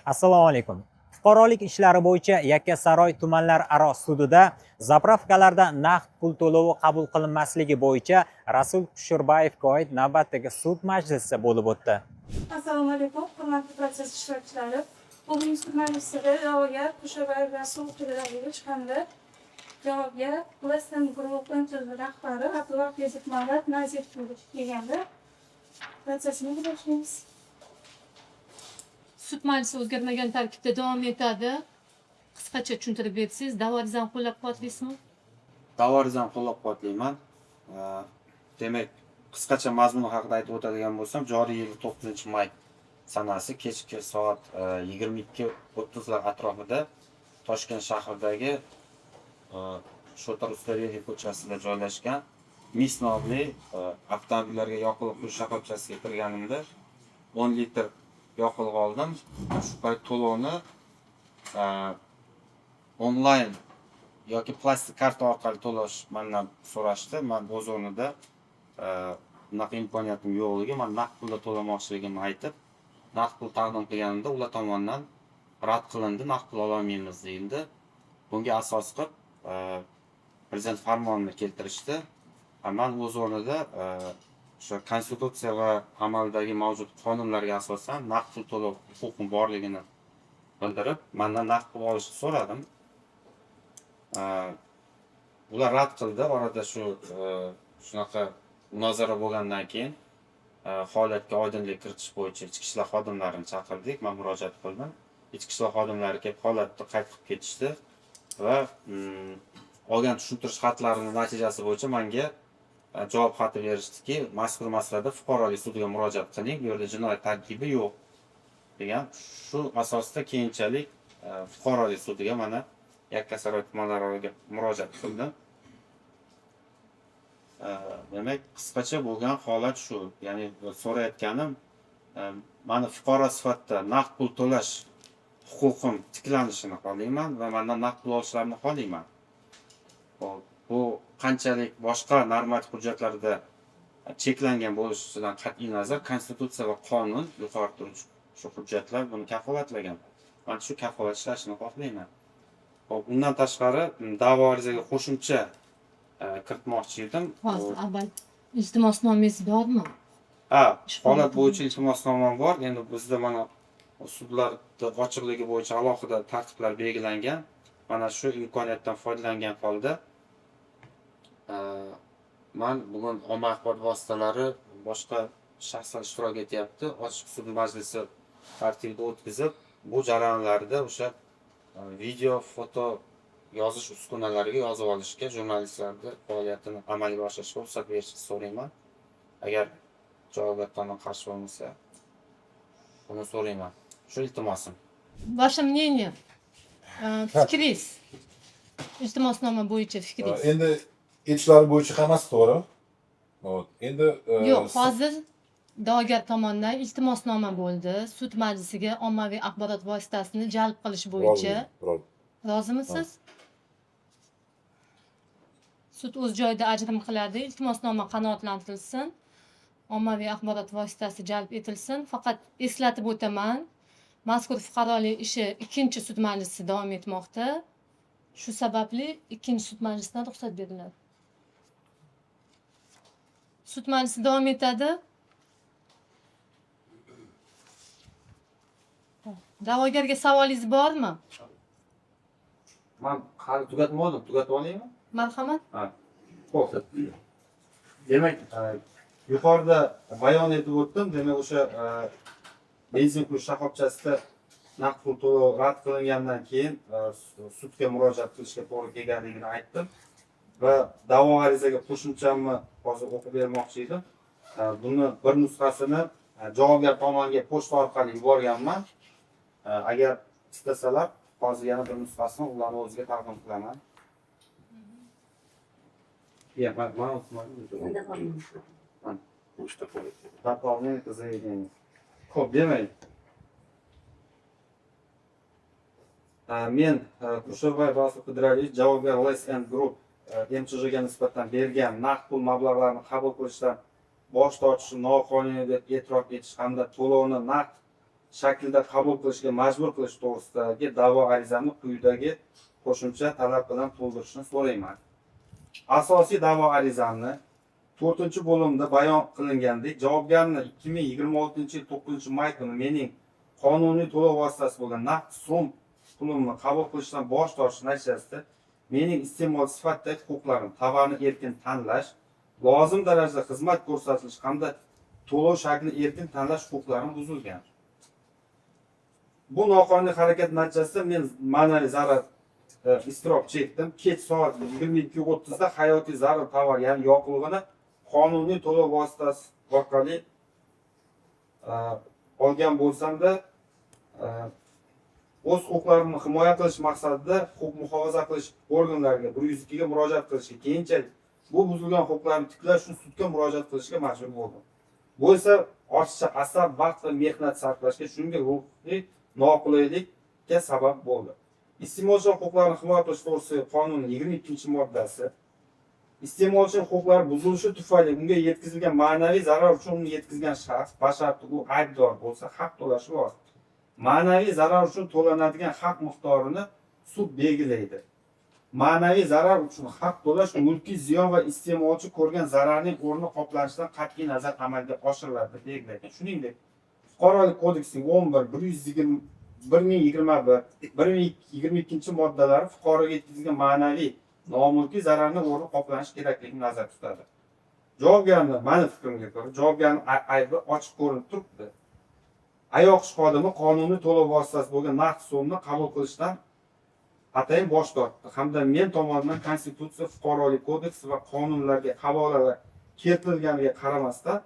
Assalomu alaykum. Fuqarolik ishlari bo'yicha Yakkasaroy tumanlararo sudida заправка larda naqd pul to'lovi qabul qilinmasligi bo'yicha Rasul Kusherbayevga oid navbatdagi sud majlisi bo'lib o'tdi. Assalomu alaykum, hurmatli protsess ishtirokchilari. Bugungi sud majlisida da'vogar Kusherbayev Rasul Qidiraliyevich hamda javobgar Western Group MTZ rahbari Abdulhafizov Mavlat Nazifovich kelganda protsessni boshlaymiz. Sud majlisi o'zgarmagan tarkibda davom etadi. Qisqacha tushuntirib bersangiz, da'vo arizani qo'llab-quvvatlaysizmi? Da'vo arizani qo'llab-quvvatlayman. Demak, qisqacha mazmuni haqida aytib o'tadigan bo'lsam, joriy yil 9 may sanasi kechki soat 22:30 lar atrofida Toshkent shahridagi Shota Rustaveli ko'chasida joylashgan Mis nomli avtomobillarga yoqilg'i quyish shoxobchasiga kirganimda 10 litr yoqilg'i oldim. Shu payt to'lovni onlayn yoki plastik karta orqali to'lash mandan so'rashdi. Man o'z o'rnida bunaqa imkoniyatim yo'qligi, man naqd pulda to'lamoqchiligimni aytib, naqd pul taqdim qilganimda ular tomonidan rad qilindi, naqd pul ololmaymiz deyildi. Bunga asos qilib prezident farmonini keltirishdi. Man o'z o'rnida o'sha konstitutsiya va amaldagi mavjud qonunlarga asosan naqd pul to'lov huquqim borligini bildirib, mandan naqd pul olishni so'radim. Ular rad qildi. Orada shu shunaqa munozara bo'lgandan keyin holatga oydinlik kiritish bo'yicha ichki ishlar xodimlarini chaqirdik. Man murojaat qildim. Ichki ishlar xodimlari kelib holatni qayd qilib ketishdi va olgan tushuntirish xatlarini natijasi bo'yicha menga javob xati berishdiki, mazkur masalada fuqarolik sudiga murojaat qiling, bu yerda jinoyat tarkibi yo'q degan. Shu asosda keyinchalik fuqarolik sudiga, mana, Yakkasaroy tumanlararo murojaat qildim. Demak, qisqacha bo'lgan holat shu. Ya'ni so'rayotganim, mani fuqaro sifatida naqd pul to'lash huquqim tiklanishini xohlayman va mandan naqd pul olishlarini xohlayman. Xo'p, bu qanchalik boshqa normativ hujjatlarda cheklangan bo'lishidan qat'iy nazar, konstitutsiya va qonun, yuqori turuvchi shu hujjatlar buni kafolatlagan. Man shu kafolat ishlashini xohlayman. Xo'p, undan tashqari da'vo arizaga qo'shimcha kiritmoqchi edim. Hozir avval iltimosnomangiz bormi? Ha, Ish holat holati bo'yicha iltimosnomam bor. Endi bizda mana sudlarda ochiqligi bo'yicha alohida tartiblar belgilangan. Mana shu imkoniyatdan foydalangan holda man bugun omma axborot vositalari, boshqa shaxslar ishtirok etyapti. Ochiq sud majlisi tartibida o'tkazib, bu jarayonlarda o'sha video, foto yozish uskunalariga yozib olishga, jurnalistlarni faoliyatini amalga oshirishga ruxsat berishni so'rayman. Agar javobgar tomon qarshi bo'lmasa, buni so'rayman. Shu iltimosim. Ваше мнение? Fikringiz? Iltimosnoma bo'yicha fikringiz? Endi aytishlari bo'yicha hammasi to'g'ri. Вот. Endi Yo'q, hozir da'vogar tomonidan iltimosnoma bo'ldi. Sud majlisiga ommaviy axborot vositasini jalb qilish bo'yicha. Roziman, rozi. Rozimisiz? Sud o'z joyida ajrim qiladi. Iltimosnoma qanoatlantirilsin. Ommaviy axborot vositasi jalb etilsin. Faqat eslatib o'taman, mazkur fuqarolik ishi ikkinchi sud majlisi davom etmoqda. Shu sababli ikkinchi sud majlisidan ruxsat beriladi. Sud majlisi davom etadi. Da'vogarga savolingiz bormi? Man hali tugatmadim, tugatib olaymi? Marhamat. Xo'p. Demak, yuqorida bayon etib o'tdim. Demak, o'sha benzin quyish shoxobchasida naqd pul to'lov rad qilingandan keyin sudga murojaat qilishga to'g'ri kelganligini aytdim va da'vo arizaga qo'shimchamni hozir o'qib bermoqchi edim. Buni bir nusxasini javobgar tomonga pochta orqali yuborganman. Agar istasalar, hozir yana bir nusxasini ularni o'ziga taqdim qilaman. Ya, mana. Дополнение заявление. Xo'p, demak, men Kusherbayev Rasul Qidiraliyevich javobgar Les and Group MChJga nisbatan bergan naqd pul mablag'larini qabul qilishdan bosh tortishni noqonuniy deb e'tirof etish hamda to'lovni naqd shaklda qabul qilishga majbur qilish to'g'risidagi da'vo arizamni quyidagi qo'shimcha talab bilan to'ldirishni so'rayman. Asosiy da'vo arizamni 4-bo'limda bayon qilingandek, javobgarni 2026-yil 9 may kuni mening qonuniy to'lov vositasi bo'lgan naqd so'm pulimni qabul qilishdan bosh tortish natijasida mening iste'molchi sifatidagi huquqlarim, tovarni erkin tanlash, lozim darajada xizmat ko'rsatilish hamda to'lov shaklini erkin tanlash huquqlarim buzilgan. Bu noqonuniy harakat natijasida men ma'naviy zarar, iztirob chekdim. Kech soat 22:30da hayotiy zarur tovar, ya'ni yoqilg'ini qonuniy to'lov vositasi orqali olgan bo'lsamda, o'z huquqlarimni himoya qilish maqsadida huquq muhofaza qilish organlariga, 102ga murojaat qilishga, keyinchalik bu buzilgan huquqlarni tiklash uchun sudga murojaat qilishga majbur bo'ldim. Bu esa ortiqcha asab, vaqt va mehnat sarflashga, shuningdek ruhiy noqulaylikka sabab bo'ldi. Iste'molchilar huquqlarini himoya qilish to'g'risidagi qonunning 22-moddasi iste'molchi huquqlari buzilishi tufayli unga yetkazilgan ma'naviy zarar uchun uni yetkazgan shaxs, basharti u aybdor bo'lsa, haq to'lashi lozim. Ma'naviy zarar uchun to'lanadigan haq miqdorini sud belgilaydi. Ma'naviy zarar uchun haq to'lash mulkiy ziyon va iste'molchi ko'rgan zararning o'rni qoplanishidan qat'iy nazar amalga oshiriladi deb belgilangan. Shuningdek, Fuqarolik kodeksining 11, 120, 1021, 1022-moddalari fuqaroga yetkazilgan ma'naviy nomulkiy zararni o'rni qoplanishi kerakligini nazarda tutadi. Javobgarni, mani fikrimga ko'ra, javobgarni aybi ochiq ko'rinib turibdi. AYoQSh xodimi qonuniy to'lov vositasi bo'lgan naqd so'mni qabul qilishdan atayin bosh tortdi hamda men tomonidan Konstitutsiya, Fuqarolik kodeksi va qonunlarga havolalar keltirilganiga qaramasdan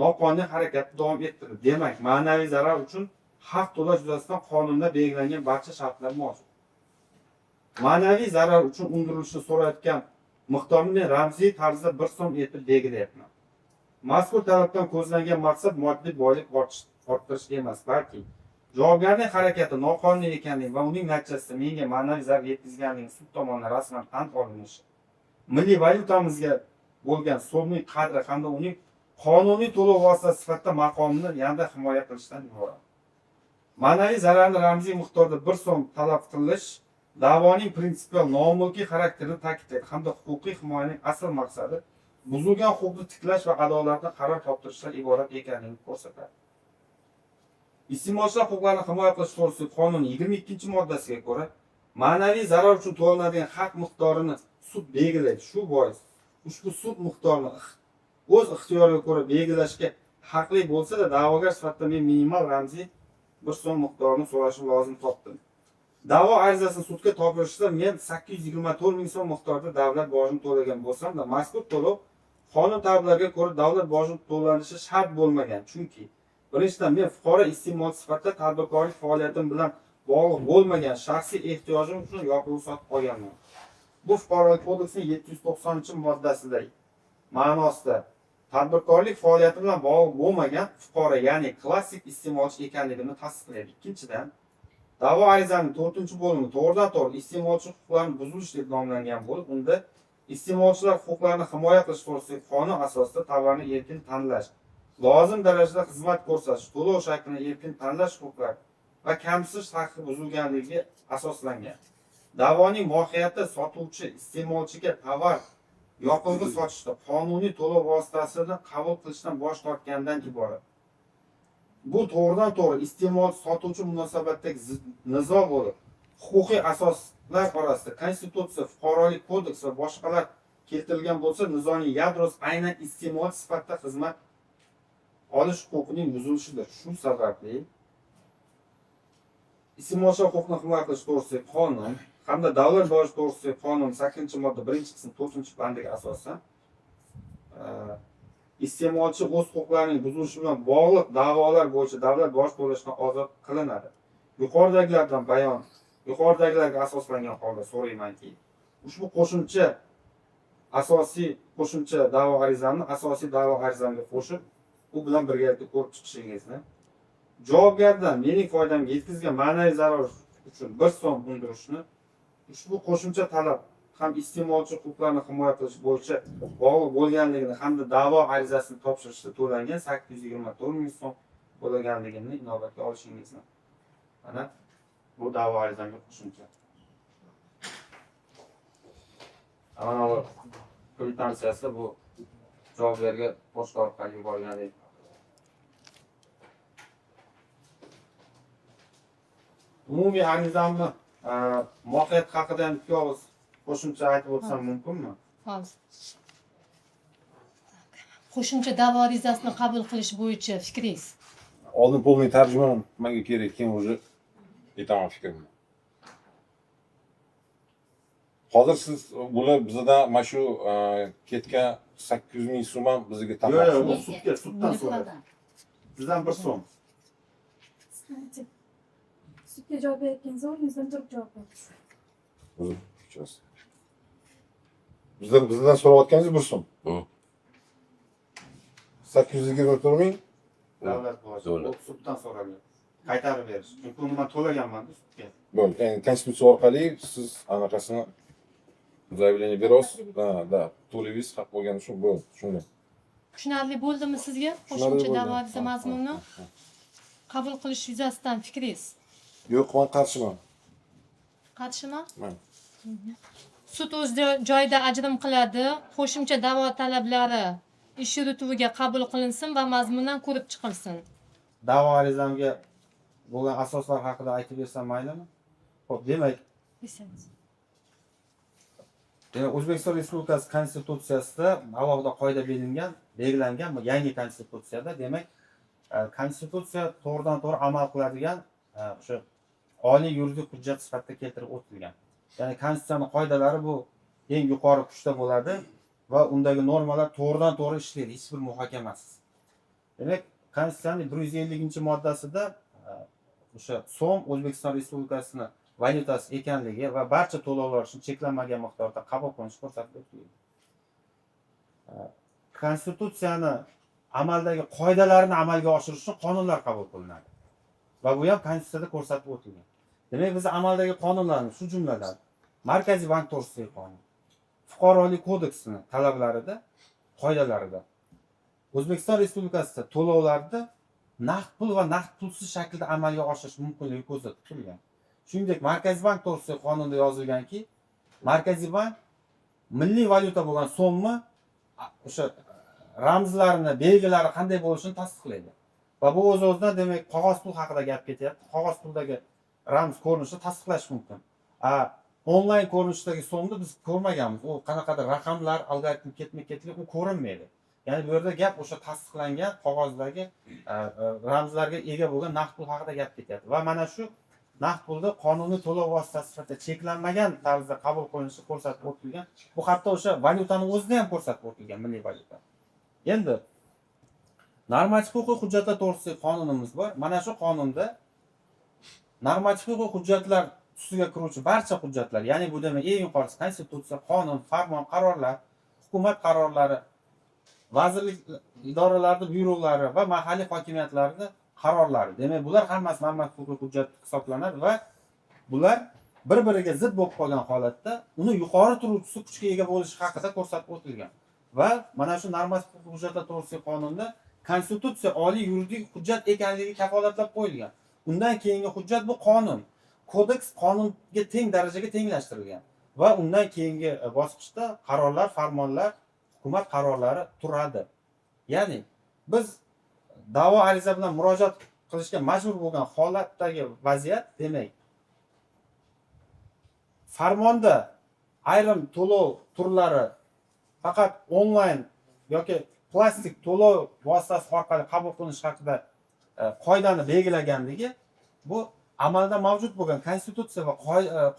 noqonuniy harakatni davom ettirdi. Demak, ma'naviy zarar uchun haq to'lash yuzasidan qonunda belgilangan barcha shartlar mavjud. Ma'naviy zarar uchun undirilishini so'rayotgan miqdorni men ramziy tarzda 1 so'm etib belgilayapman. Mazkur talabdan ko'zlangan maqsad moddiy boylik orttirish emas, balki javobgarning harakati noqonuniy ekanligi va uning natijasida menga ma'naviy zarar yetkazganligi sud tomonidan rasman tan olinishi, milliy valyutamizga bo'lgan so'mning qadri hamda uning qonuniy to'lov vositasi sifatida maqomini yanada himoya qilishdan iborat. Ma'naviy zararni ramziy miqdorda 1 so'm talab qilish da'voning prinsipial nomulkiy xarakterini ta'kidlaydi hamda huquqiy himoyaning asl maqsadi buzilgan huquqni tiklash va adolatni qaror toptirishdan iborat ekanligini ko'rsatadi. Iste'molchilar huquqlarini himoya qilish to'g'risidagi qonunning 22-moddasiga ko'ra, ma'naviy zarar uchun to'lanadigan haq miqdorini sud belgilaydi. Shu bois ushbu sud miqdorini o'z ixtiyoriga ko'ra belgilashga haqli bo'lsa-da, da'vogar sifatida men minimal ramziy 1 so'm miqdorini so'rashim lozim topdim. Da'vo arizasini sudga topshirishda men 824 ming so'm miqdorida davlat bojini to'lagan bo'lsam-da, mazkur to'lov qonun talablariga ko'ra davlat boji to'lanishi shart bo'lmagan. Chunki birinchidan, men fuqaro iste'molchi sifatida tadbirkorlik faoliyatim bilan bog'liq bo'lmagan shaxsiy ehtiyojim uchun yoqilg'i sotib olganman. Bu Fuqarolik kodeksining 790-moddasida ma'nosida tadbirkorlik faoliyati bilan bog'liq bo'lmagan fuqaro, ya'ni klassik iste'molchi ekanligini tasdiqlaydi. Ikkinchidan, da'vo arizaning 4-bo'limi to'g'ridan to'g'ri iste'molchi huquqlarini buzilish deb nomlangan bo'lib, unda iste'molchilar huquqlarini himoya qilish to'g'risidagi qonun asosida tovarni erkin tanlash, lozim darajada xizmat ko'rsatish, to'lov shaklini erkin tanlash huquqlari va kamsitish haqqi buzilganligiga asoslangan. Da'voning mohiyati sotuvchi iste'molchiga tovar, yoqilg'i sotishda qonuniy to'lov vositasini qabul qilishdan bosh tortganidan iborat. Bu to'g'ridan to'g'ri iste'molchi sotuvchi munosabatidagi nizo bo'lib, huquqiy asoslar orasida Konstitutsiya, Fuqarolik kodeksi va boshqalar keltirilgan bo'lsa, nizoning yadrosi aynan iste'molchi sifatida xizmat olish huquqining buzilishidir. Shu sababli iste'molchilar huquqini himoya qilish to'g'risidagi qonun hamda davlat boji to'g'risidagi qonun 8-modda 1-qism 4-bandiga asosan iste'molchi o'z huquqlarining buzilishi bilan bog'liq da'volar bo'yicha davlat boj to'lashdan ozod qilinadi. Yuqoridagilarga asoslangan holda so'raymanki, ushbu qo'shimcha asosiy qo'shimcha da'vo arizamni asosiy da'vo arizamga qo'shib, u bilan birgalikda ko'rib chiqishingizni, javobgardan mening foydamga yetkazgan ma'naviy zarar uchun 1 so'm undirishni, ushbu qo'shimcha talab ham iste'molchi huquqlarini himoya qilish bo'yicha bog'liq bo'lganligini hamda da'vo arizasini topshirishda to'langan 824 ming so'm to'laganligimni inobatga olishingizni. Mana bu da'vo arizamga qo'shimcha. Mana bu kvitansiyasi, bu javobgarga pochta orqali yuborilgan edi. Umumiy arizamni mohiyati haqida ham ikki og'iz qo'shimcha aytib o'tsam mumkinmi? Hozir. Qo'shimcha da'vo arizasini qabul qilish bo'yicha fikringiz? Oldin полный tarjima menga kerak, keyin уже aytaman fikrimni. Hozir siz bular bizadan mana shu ketgan 800 ming so'm ham bizga Yo'q, yo'q, bu tamoqchi. sudga, suddan so'radi. Sizdan 1 so'm. Кстати, sudga javob berayotganingizda o'rningizdan turib javob berasiz. Uzr, kechirasiz. Bizdan so'rayotganingiz 1 so'm. Hı. 824 ming. Davlat boji. Davlat. Bu suddan so'ralgan. Qaytarib berish. Chunki uni men to'laganman sudga. Bo'ldi. Ya'ni konstitutsiya orqali siz anaqasini заявление berasiz. Ha, да, to'laysiz haq bo'lgani uchun, bo'ldi. Shunday. Tushunarli bo'ldimi sizga? Tushunarli Qo'shimcha bo'ldi. da'vo ariza Ha, mazmunini ha, ha. qabul qilish yuzasidan fikringiz? Yo'q, men qarshiman. Qarshimi? Man. Sud o'z joyida ajrim qiladi. Qo'shimcha da'vo talablari ish yurituviga qabul qilinsin va mazmunan ko'rib chiqilsin. Da'vo arizamga bo'lgan asoslar haqida aytib bersam maylimi? Xo'p, Desangiz. demak, O'zbekiston Respublikasi Konstitutsiyasida alohida qoida belgilangan bu yangi konstitutsiyada, demak, konstitutsiya to'g'ridan to'g'ri amal qiladigan o'sha oliy yuridik hujjat sifatida keltirib o'tilgan. Ya'ni konstitutsiyani qoidalari bu eng yuqori kuchda bo'ladi va undagi normalar to'g'ridan to'g'ri ishlaydi, hech bir muhokamasiz. Demak, konstitutsiyaning 150-moddasida o'sha so'm O'zbekiston Respublikasini valyutasi ekanligi va barcha to'lovlar uchun cheklanmagan miqdorda qabul qilinishi ko'rsatib o'tilgan. Konstitutsiyani amaldagi qoidalarini amalga oshirish uchun qonunlar qabul qilinadi. Va bu ham konstitutsiyada ko'rsatib o'tilgan. Demak, biz amaldagi qonunlarni, shu jumladan Markaziy bank to'g'risidagi qonun, Fuqarolik kodeksini talablarida, qoidalarida O'zbekiston Respublikasida to'lovlarni naqd pul va naqd pulsiz shaklda amalga oshirish mumkinligi ko'zda tutilgan. Shuningdek, Markaziy bank to'g'risidagi qonunda yozilganki, Markaziy bank milliy valyuta bo'lgan so'mni o'sha ramzlarini, belgilari qanday bo'lishini tasdiqlaydi. Va bu o'z o'zidan, demak, qog'oz pul haqida gap ketyapti. Qog'oz puldagi ramz ko'rinishini tasdiqlash mumkin. A onlayn ko'rinishdagi so'mni biz ko'rmaganmiz. U qanaqadir raqamlar, algoritm ketma-ketligi u ko'rinmaydi. Ya'ni bu yerda gap o'sha tasdiqlangan qog'ozdagi ramzlarga ega bo'lgan naqd pul haqida gap ketyapti. Va mana shu naqd pulni qonuniy to'lov vositasi sifatida cheklanmagan tarzda qabul qilinishi ko'rsatib o'tilgan. Bu hatto o'sha valyutani o'zida ham ko'rsatib o'tilgan, milliy valyuta. Endi normativ huquqiy hujjatlar to'g'risidagi qonunimiz bor. Mana shu qonunda normativ huquqiy hujjatlar tusiga kiruvchi barcha hujjatlar, ya'ni bu demak eng yuqorisi konstitutsiya, qonun, farmon, qarorlar, hukumat qarorlari, vazirlik idoralarning buyruqlari va mahalliy hokimiyatlarning qarorlari. Demak, bular hammasi normativ huquqiy hujjat hisoblanadi va bular bir-biriga zid bo'lib qolgan holatda uni yuqori turuvchisi kuchga ega bo'lishi haqida ko'rsatib o'tilgan. Va mana shu normativ huquqiy hujjatlar to'g'risidagi qonunda konstitutsiya oliy yuridik hujjat ekanligi kafolatlab qo'yilgan. Undan keyingi hujjat bu qonun. Kodeks qonunga teng darajaga tenglashtirilgan va undan keyingi bosqichda qarorlar, farmonlar, hukumat qarorlari turadi. Ya'ni biz da'vo ariza bilan murojaat qilishga majbur bo'lgan holatdagi vaziyat, demak, farmonda ayrim to'lov turlari faqat onlayn yoki plastik to'lov vositasi orqali qabul qilinishi haqida qoidani belgilaganligi bu amalda mavjud bo'lgan konstitutsiya va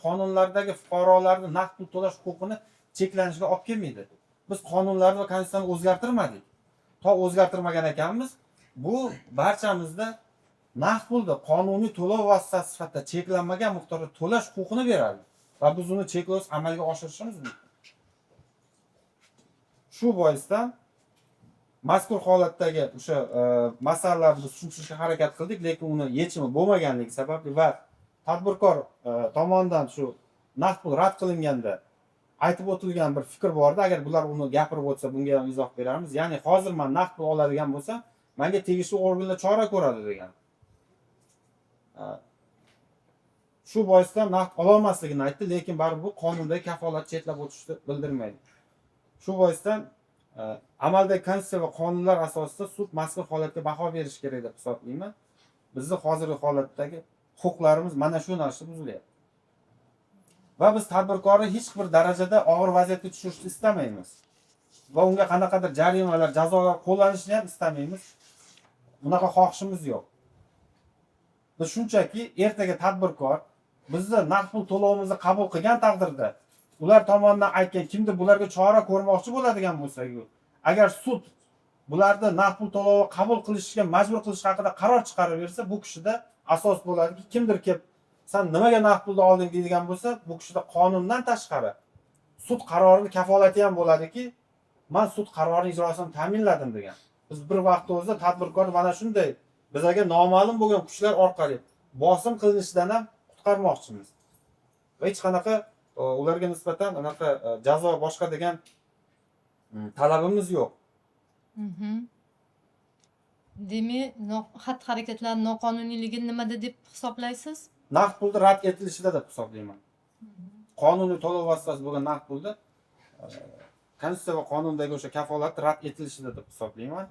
qonunlardagi fuqarolarni naqd pul to'lash huquqini cheklanishiga olib kelmaydi. Biz qonunlarni va konstitutsiyani o'zgartirmadik. To o'zgartirmagan ekanmiz, bu barchamizda naqd pulni qonuniy to'lov vositasi sifatida cheklanmagan miqdorda to'lash huquqini beradi va biz uni cheklovsiz amalga oshirishimiz mumkin. Shu boisdan mazkur holatdagi o'sha masalalarni biz tushuntirishga harakat qildik, lekin uni yechimi bo'lmaganligi sababli va tadbirkor tomonidan shu naqd pul rad qilinganda aytib o'tilgan bir fikr bor edi. Agar bular uni gapirib o'tsa, bunga ham izoh beramiz. Ya'ni hozir man naqd pul oladigan bo'lsam, Menga tegishli organlar chora ko'radi degan. Shu boisdan naqd ololmasligini aytdi, lekin baribir bu qonundagi kafolat chetlab o'tishni bildirmaydi. Shu boisdan amaldagi konstitutsiya va qonunlar asosida sud mazkur holatga baho berishi kerak deb hisoblayman. Bizni hozirgi holatdagi huquqlarimiz mana shu yo'nalishda buzilyapti. Va biz tadbirkorni hech bir darajada og'ir vaziyatga tushirishni istamaymiz. Va unga qanaqadir jarimalar, jazolar qo'llanishni ham istamaymiz. Bunaqa xohishimiz yo'q. Biz shunchaki ertaga tadbirkor bizni naqd pul to'lovimizni qabul qilgan taqdirda ular tomonidan aytgan kimdir bularga chora ko'rmoqchi bo'ladigan bo'lsa, agar sud bularni naqd pul to'lovi qabul qilishga majbur qilish haqida qaror chiqarib bersa, bu kishida asos bo'ladiki, kimdir kelib san nimaga naqd pulni olding deydigan bo'lsa, bu kishida qonundan tashqari sud qarorini kafolati ham bo'ladiki, man sud qarorini ijrosini ta'minladim degan. Biz bir vaqtda o'zida tadbirkorni mana shunday bizlarga noma'lum bo'lgan kuchlar orqali bosim qilinishidan ham qutqarmoqchimiz. Va hech qanaqa ularga nisbatan anaqa jazo boshqa degan talabimiz yo'q. Demak, xatti harakatlar noqonuniyligini nimada deb hisoblaysiz? Naqd pulni rad etilishida deb hisoblayman. Qonuniy to'lov vositasi bo'lgan naqd pulni konstitutsiya va qonundagi o'sha kafolat rad etilishida deb hisoblayman.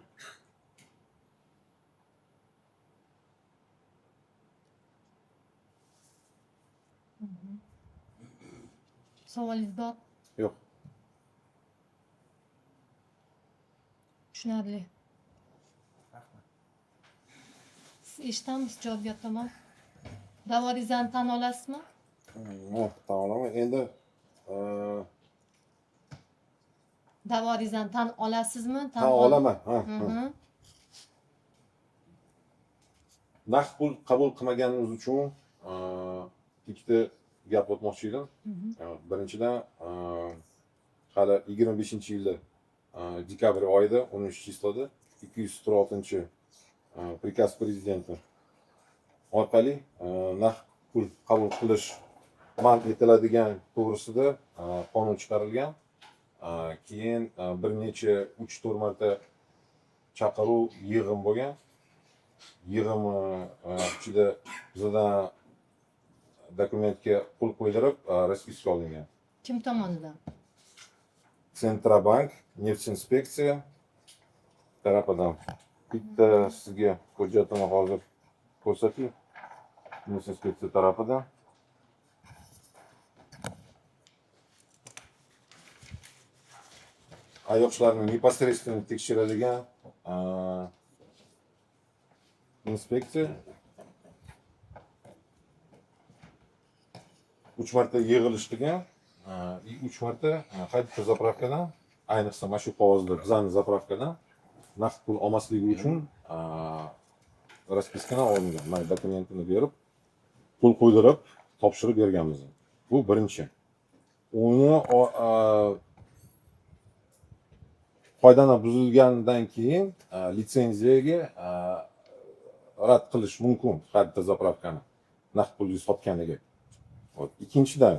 Savolingiz bor? Yo'q. Tushunarli. Siz eshitamiz javobgar tomon. Da'vo arizani tan olasizmi? Yo'q, tan olaman. Endi Da'vo arizani tan olasizmi? Tan olaman. Ha, ha. Naqd pul qabul qilmaganimiz uchun ikkita gap o'tmoqchi edim. Birinchidan, hali 25-yilda dekabr oyida 13 число da 246 приказ президента orqali naqd pul qabul qilish man etiladigan to'g'risida qonun chiqarilgan. Keyin bir necha 3-4 marta chaqiruv, yig'in bo'lgan. Yig'in ichida bizdan dokumentga qo'l qo'ydirib, расписка olingan. Kim tomonidan? Центробанк, нефть инспекция tarafidan. Bitta sizga hujjatini hozir ko'rsatay. Нефть инспекция tarafidan. Ayoqlarni непосредственно tekshiradigan inspeksiya. Uch marta yig'ilish qilgan, и uch marta har bitta заправка dan, ayniqsa mana shu qog'ozda bizani заправка dan naqd pul olmasligi uchun расписка ni olingan. Mana dokumentini berib, qo'l qo'ydirib, topshirib berganmiz. Bu birinchi. Uni qoidani buzilgandan keyin litsenziyaga rad qilish mumkin har bitta заправка ni naqd pulga sotganiga. Вот. Ikkinchidan,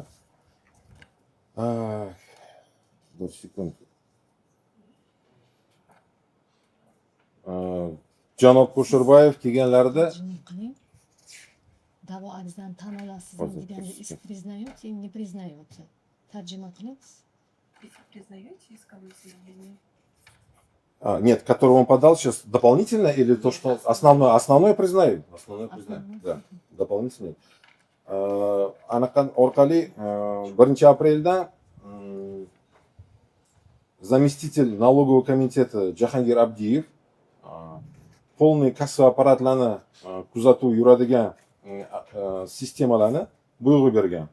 bir sekund. Janob Kusherbayev kelganlarida Tarjima qiling. Da'vo arizani tan olasizmi Hozir, deganda bir иск sekund. Признаете или не признаете? Tarjima qiling. Если признаете исковое заявление? А, нет, который он подал сейчас дополнительно или то, что основное? Основное признаю. Основное признаю, Основное. да. Дополнительно. Anaqa orqali 1 aprelda заместитель налогового комитета Jahongir Abdiyev полный kassa apparatlarni kuzatuv yuradigan sistemalarni buyrug'i bergan.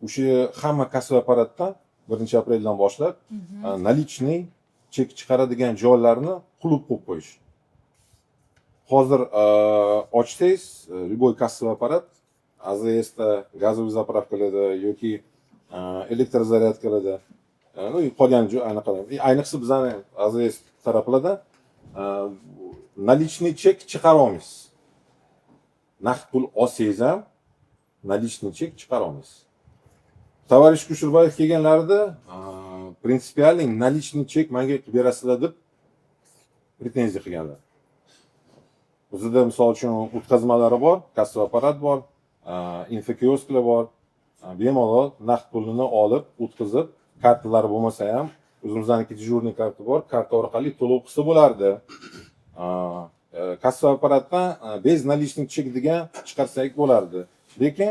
O'sha hamma kassa apparatdan 1 apreldan boshlab наличный chek chiqaradigan joylarni qulf qo'yib qo'yish. Hozir ochsangiz, любой кассовый аппарат АЗСda, газовый заправка larda yoki электрозарядка larda, ну и qolgan joy anaqalar. И ayniqsa bizani АЗС taraflarda наличный chek chiqara olmaysiz. Naqd pul olsangiz ham наличный chek chiqara olmaysiz. Товарищ Kusherbayev kelganlarida принципиальный наличный chek menga berasizlar deb претензия qilganlar. Bizda, misol uchun, o'tkazmalari bor, kassa apparat bor, infokiosklar bor. Bemalol naqd pulini olib, o'tkazib, kartalari bo'lmasa ham, o'zimizniki дежурный karta bor, karta orqali to'lov qilsa bo'lardi. Kassa apparatdan безналичный chek degan chiqarsak bo'lardi. Lekin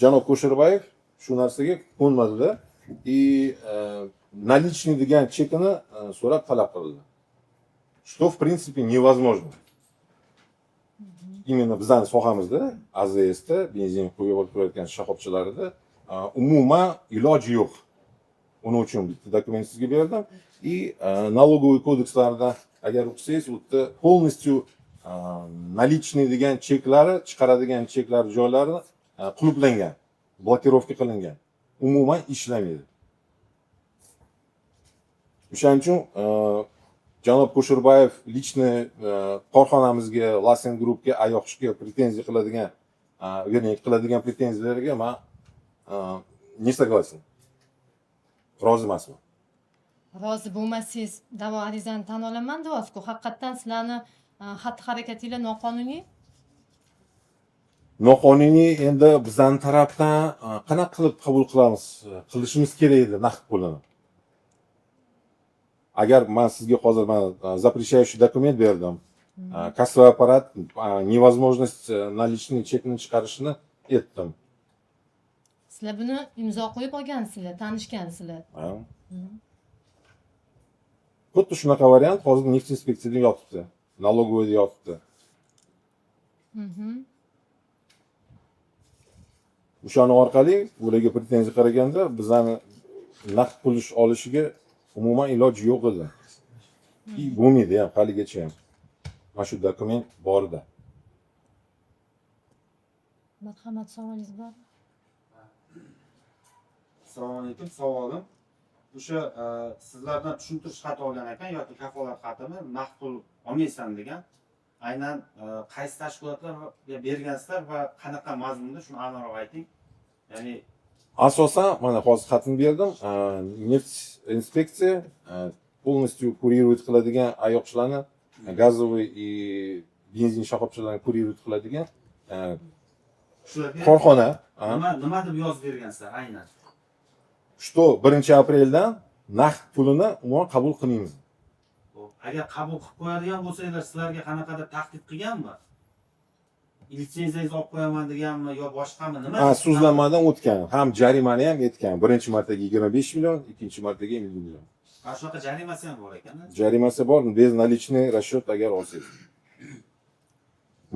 janob Ko'shirbayev shu narsaga ko'nmadida и наличный degan chekini so'rab talab qildi. Что, в принципе, невозможно. Именно bizani sohamizda, АЗСda, benzin quyib turayotgan shoxobchalarida umuman iloji yo'q. Uning uchun bitta dokument sizga berdim. И налоговый kodekslarda agar o'qisangiz, u yerda полностью наличный degan cheklari chiqaradigan cheklar joylari qulflangan, blokirovka qilingan. Umuman ishlamaydi. O'shaning uchun janob Ko'shirbayev лично korxonamizga, Lasen Groupga, Ayoqishga pretenziya qiladigan, вернее, qiladigan pretenziyalarga man не согласен. Rozi emasman. Rozi bo'lmasangiz, da'vo arizani tan olaman deyapsiz-ku. Haqiqatdan sizlarni xatti harakatinglar noqonuniy. Noqonuniy endi bizani tarafdan qanaqa qilib qabul qilamiz, qilishimiz kerak edi naqd pulini. Agar man sizga hozir mana запрещающий документ berdim, кассовый аппарат, невозможность наличный chekni chiqarishini aytdim. Sizlar buni imzo qo'yib olgansizlar, tanishgansizlar. Ha. Xuddi shunaqa variant hozir neft inspeksiyada yotibdi, налоговый da yotibdi. O'shani orqali ularga pretenziya qaraganda, bizani naqd pul olishiga umuman iloji yo'q edi. И bo'lmaydi ham haligacha ham. Mana shu dokument borida. Marhamat, savolingiz bormi? Assalomu alaykum. Savolim o'sha sizlardan tushuntirish xati olgan ekan yoki kafolat xatimi, naqd pul olmaysan degan, aynan qaysi tashkilotlarga bergansizlar va qanaqa mazmunda, shuni aniqroq ayting, ya'ni. Asosan mana hozir xatni berdim. Neft inspeksiya полностью курировать qiladigan ayoqchilarni, газовый и benzin shoxobchalarini курировать qiladigan Shularga korxona. nima deb yozib bergansizlar aynan? Что 1-apreldan naqd pulini umuman qabul qilmaymiz. Xo'p, agar qabul qilib qo'yadigan bo'lsanglar, sizlarga qanaqadir tahdid qilganmi, litsenziyangizni olib qo'yaman deganmi yo boshqami, nima? Ha, so'zlamadan o'tgan. Ham jarimani ham aytgan. Birinchi martaga 25 million, ikkinchi martaga 50 million. Ha, shunaqa jarimasi ham bor ekan, a? Jarimasi bor, безналичный расчет agar olsangiz.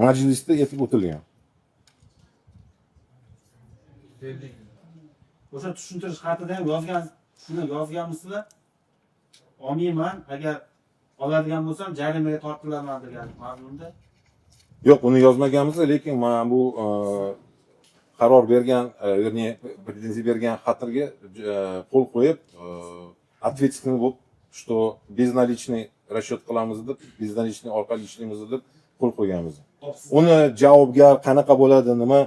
Majlisda aytib o'tilgan. O'sha tushuntirish xatida ham yozgan, shuni yozganmisizlar, olmayman, agar oladigan bo'lsam, jarimaga tortilaman degan mazmunda? Yo'q, uni yozmaganmiz, lekin mana bu qaror bergan, вернее, pretenziya bergan xatga qo'l qo'yib, ответственный bo'lib, что безналичный расчет qilamiz deb, безналичный orqali ishlaymiz deb qo'l qo'yganmiz. Xo'p, siz- Uni javobgar qanaqa bo'ladi, nima,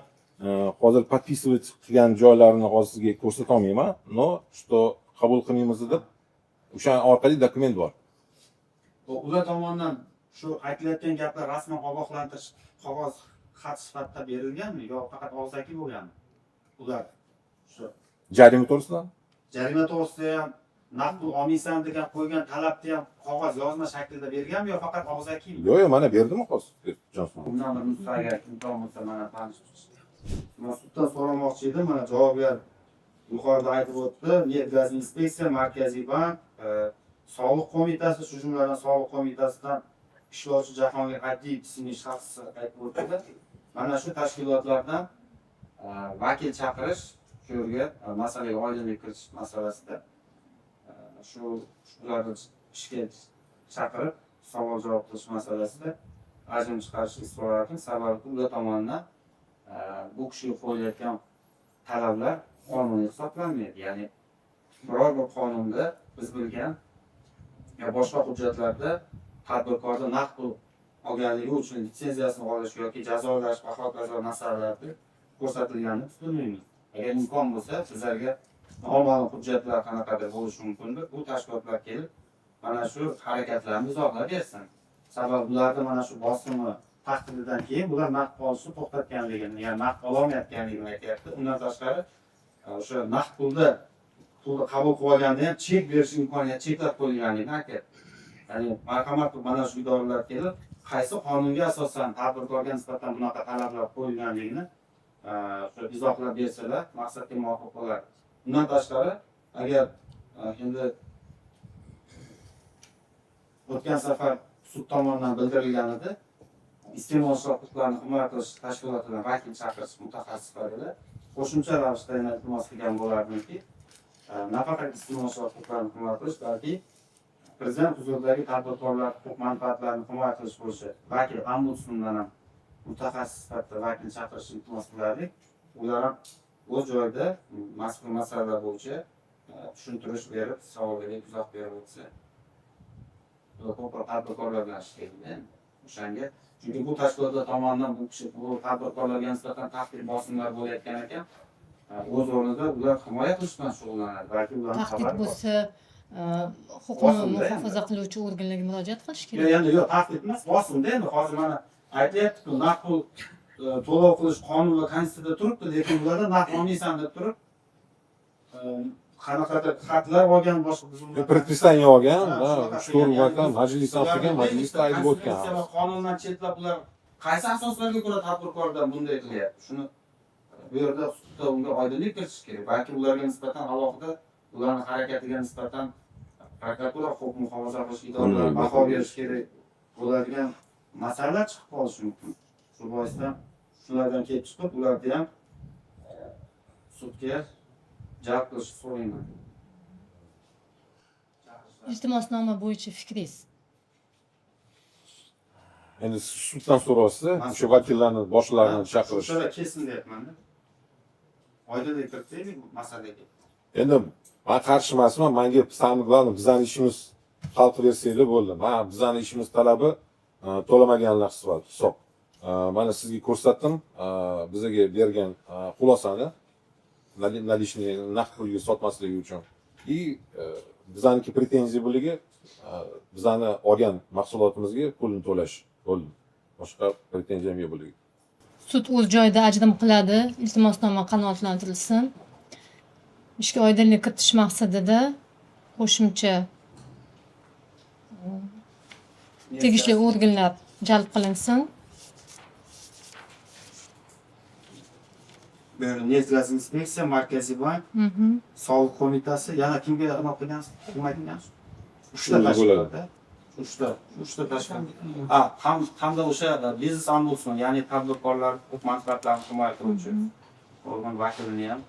hozir подписывать qilgan joylarini hozir sizga ko'rsata olmayman, но что qabul qilmaymiz deb o'sha orqali dokument bor. Xo'p, ular tomonidan shu aytilayotgan gaplar rasman ogohlantirish qog'oz xat sifatida berilganmi yo faqat og'zaki bo'lganmi ular shu? Jarima to'g'risida? Jarima to'g'risida ham, naqd pul olmaysan degan qo'ygan talabni ham qog'oz yozma shaklida berganmi yo faqat og'zakimi? Yo'q, mana berdimi hozir Jonson. Bundan bir nusxa agar imkon bo'lsa, mana tanishib chiqish. Man suddan so'ramoqchi edim, mana javobgar yuqorida aytib o'tdi, Neft gaz inspeksiya, Markaziy bank, soliq qo'mitasi, shu jumladan soliq qo'mitasidan ishlovchi Jahongir Adiyev ismli shaxs aytib o'tdi. Mana shu tashkilotlardan vakil chaqirish, shu yerga masalaga oydinlik kiritish masalasida shu shularni ishga chaqirib savol javob qilish masalasida ajrim chiqarishni so'radim. Sababi ular tomonidan bu kishiga qo'yilayotgan talablar qonuniy hisoblanmaydi, ya'ni biror bir qonunda, biz bilgan yo boshqa hujjatlarda tadbirkorni naqd pul olganligi uchun litsenziyasini olish yoki jazolash va hokazo masalalarda ko'rsatilganini biz bilmaymiz. Agar imkon bo'lsa, sizlarga noma'lum hujjatlar qanaqadir bo'lishi mumkindir, bu tashkilotlar kelib mana shu harakatlarni izohlab bersin. Sababi ularni mana shu bosimi, tahdididan keyin bular naqd olishni to'xtatganligini, ya'ni naqd ololmayotganligini aytyapti. Undan tashqari, o'sha naqd pulda pulni qabul qilib olganda ham chek berish imkoniyati cheklab qo'yilganligini aytyapti. Ya'ni marhamat qilib mana shu idoralar kelib, qaysi qonunga asosan tadbirkorga nisbatan bunaqa talablar qo'yilganligini o'sha izohlab bersalar, maqsadga muvofiq bo'ladi. Undan tashqari, agar endi o'tgan safar sud tomonidan bildirilgan edi, iste'molchilar huquqlarini himoya qilish tashkilotidan vakil chaqirish mutaxassislariga qo'shimcha ravishda yana iltimos qilgan bo'lardimki, nafaqat iste'molchilar huquqlarini himoya qilish, balki prezident huzuridagi tadbirkorlar huquq manfaatlarini himoya qilish bo'yicha vakil ombudsmandan ham mutaxassis sifatida vakil chaqirishni iltimos qilardik. Ular ham o'z joyida mazkur masalalar bo'yicha tushuntirish berib, savollarga izoh berib o'tsa, ko'proq tadbirkorlar bilan ishlaydi endi o'shanga. Chunki bu tashkilotlar tomonidan bu kishi, bu tadbirkorlarga nisbatan tahdid, bosimlar bo'layotgan ekan, o'z o'rnida ular himoya qilish bilan shug'ullanadi, balki ularni Tahdid xabari bor. bo'lsa, huquqni Bosimda endi. muhofaza qiluvchi organlarga murojaat qilish Yo'q, kerak. Endi yo'q, tahdid emas, bosimda endi. Hozir mana aytyapti-ku, naqd pul to'lov qilish qonun va konstitutsiyada turibdi, lekin ularda naqd olmaysan deb turib, qanaqadir xatlar olgan, boshqa buzilmalar. Предписание olgan, Ha, ha, shunaqa uch to'rt qilgan. marta Ya'ni majlis ham qilgan, majlisda aytib o'tgan. Konstitutsiya va qonundan chetlab ular qaysi asoslarga ko'ra tadbirkordan bunday qilyapti? Shuni bu yerda sudda unga oydinlik kiritish kerak. Balki ularga nisbatan alohida, ularning harakatiga nisbatan prokuratura, huquq muhofaza qilish idoralari baho berish kerak bo'ladigan masalalar chiqib qolishi mumkin. Shu boisdan shulardan kelib chiqib, ularni ham sudga jalb qilishni so'rayman. Iltimosnoma bo'yicha fikringiz? Endi suddan so'rayapsiz, o'sha vakillarni boshliqlarini chaqirish. O'shalar kelsin deyapman-da. Oydinlik kiritaylik bu masalaga. Endi man qarshi emasman, manga самое главное, bizani ishimiz hal qilib bersanglar bo'ldi. Man bizani ishimiz talabi to'lamaganlar hisob. Mana sizga ko'rsatdim, bizaga bergan xulosani, наличный naqd pulga sotmasligi uchun. И bizaniki pretenziya bo'ligi bizani olgan mahsulotimizga pulni to'lash bo'ldi. Boshqa pretenziyam yo'q bo'ligi. Sud o'z joyida ajrim qiladi. Iltimosnoma qanoatlantirilsin. Ishga oydinlik kiritish maqsadida qo'shimcha tegishli organlar jalb qilinsin. Bu yerda Neft inspeksiya, Markaziy bank, Soliq qo'mitasi, yana kimga nima qilgansiz? Kim aytgansiz? Uchta O'zi tashkilotda. Uchta tashkilot. Ha, hamda o'sha biznes ombudsman, ya'ni tadbirkorlar huquq manfaatlarini himoya qiluvchi organ vakilini ham.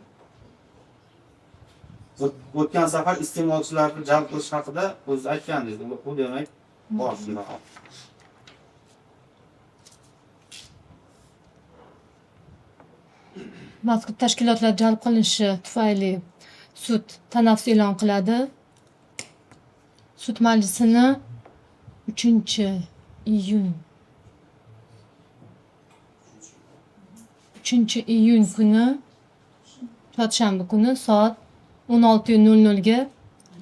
O'tgan safar iste'molchilarni jalb qilish haqida o'zingiz aytgandingiz. Bu demak bor shunaqa. Mazkur tashkilotlar jalb qilinishi tufayli sud tanaffus e'lon qiladi. Sud majlisini 3-iyun 3-iyun kuni, chorshanba kuni soat 16:00 ga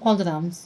qoldiramiz.